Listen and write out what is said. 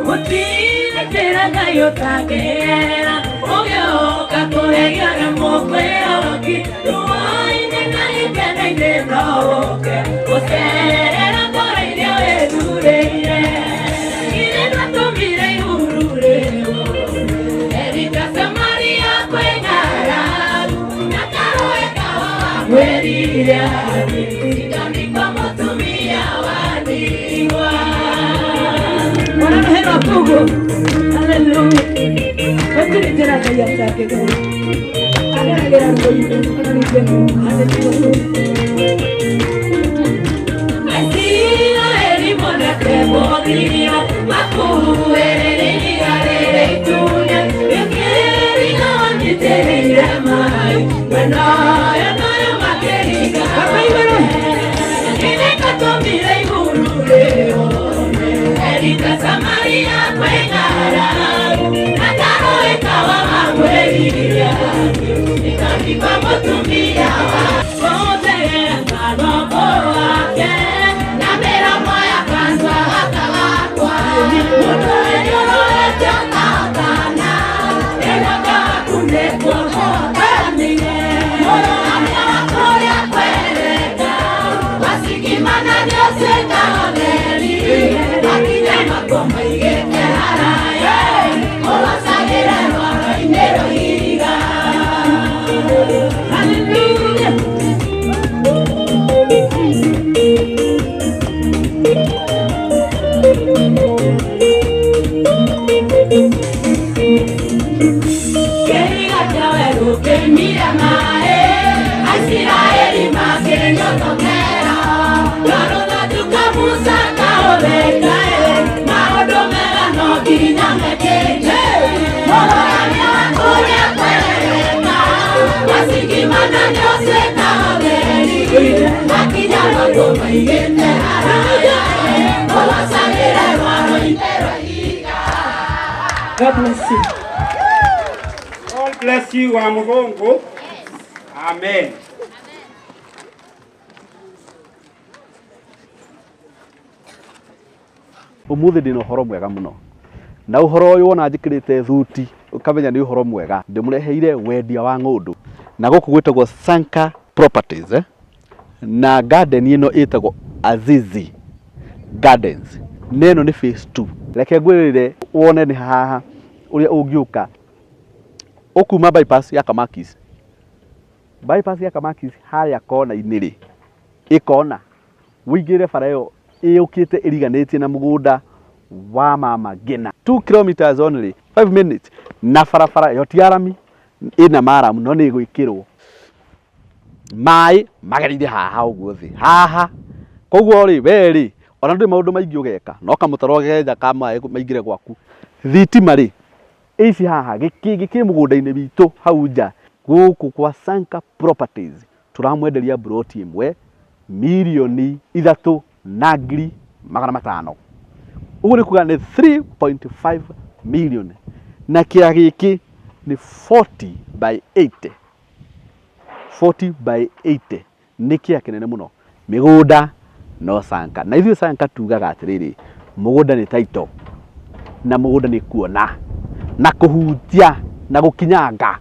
Gũtirĩ njĩra Ngai ũtangĩgerera ũgĩũka kũgerio nĩ mũkwĩhoki ruo-inĩ na gĩkeno-inĩ no ũke gũcerera ngoro iria wĩthurĩire. Githĩ ndwatũmire ihuru rĩu Erika Samaria kwĩ ng'aragu na karũĩ kawa wakwĩrire atĩ Sidoni kwa mũtumia wa ndigwa. Bwana hera tugo. Haleluya. Gũtirĩ njĩra Ngai atangĩgera. Ageragĩra ruo-inĩ ona gĩkeno. Haleluya. Aisiraeli monete mũthiro makuĩrĩre ihiga rĩrĩ itune rĩkĩringa wanyitĩrĩire maĩ mwena ũyũ na ũyũ makĩringa Baba igũrũ. Githĩ ndwatũmire ihuru rĩũme Erika Samaria kwĩ ng'aragu na karũĩ kawa wakwĩrire atĩ Sidoni kwa mũtumia wa kũmũtegera maroko wake na mĩromo ya kanua gaka gakwa mũndũ wĩnyũrũrĩte ũtatana ĩgwaka waku nĩkuo kũhotanire mũrũgamia wa kũrĩa kwereka wacigimana nĩũtuĩka ũtheri makinya makwo maigĩte haraya ũgocagĩre rwaro-inĩ rwa ihiga. Haleluya. Kĩhiga kĩa werũ kĩoimire maĩ, Aisiraeli makĩnyotokera. Karũthanju Musa kaũrekae, maũndũ mega no nginya mekĩke. Mũrũgamia wa kũrĩa kwereka, wacigimana nĩũtuĩka ũtheri. Makinya makwo maigĩte haraya, ũgocagĩre rwaro-inĩ rwa ihiga. God bless you. God bless you wa Mũthũngũ. Amen. Ũmũthĩ ndĩna ũhoro mwega mũno na ũhoro ũyũ wona njĩkĩrĩte thuti ũkamenya nĩ ũhoro mwega. Ndĩmũreheire wendia wa ng'ũndũ na gũkũ gwĩtagwo Sanka Properties eh? Na garden ĩno ĩtagwo Azizi Gardens na ĩno nĩ phase 2. Reke ngwĩrĩre wone nĩ haha ũrĩa ũngĩũka ũkuma bypass ya Kamakis, bypass ya Kamakis harĩa kona-inĩ rĩ, ĩkona ũingĩre bara ĩyo ĩũkĩte ĩriganĩtie na mũgũnda wa mama Ngina. 2 kilometers only, 5 minutes na barabara ĩyo ti ya rami ĩna maramu no nĩ ĩgwĩkĩrwo maĩ magereire haha ũguo thĩ haha. Koguo rĩ we rĩ ona ndũrĩ maũndũ maingĩ ũgeka no kamũtaro ũgenja ka maĩ maingĩre gwaku. Thitima rĩ ici haha gĩkĩngĩ kĩ mũgũnda-inĩ witũ hau nja gũkũ kwa Sanka Properties tũramwenderia mburoti ĩmwe mirioni 3,500,000. Ũguo nĩ kuga nĩ 3.5 million na kĩa gĩkĩ nĩ 40 by 80. 40 by 80 nĩ kĩa kĩnene mũno. Mĩgũnda no Sanka. Na ithuĩ Sanka tugaga atĩrĩrĩ, mũgũnda nĩ title na mũgũnda nĩ kuona na kũhutia na gũkinyanga.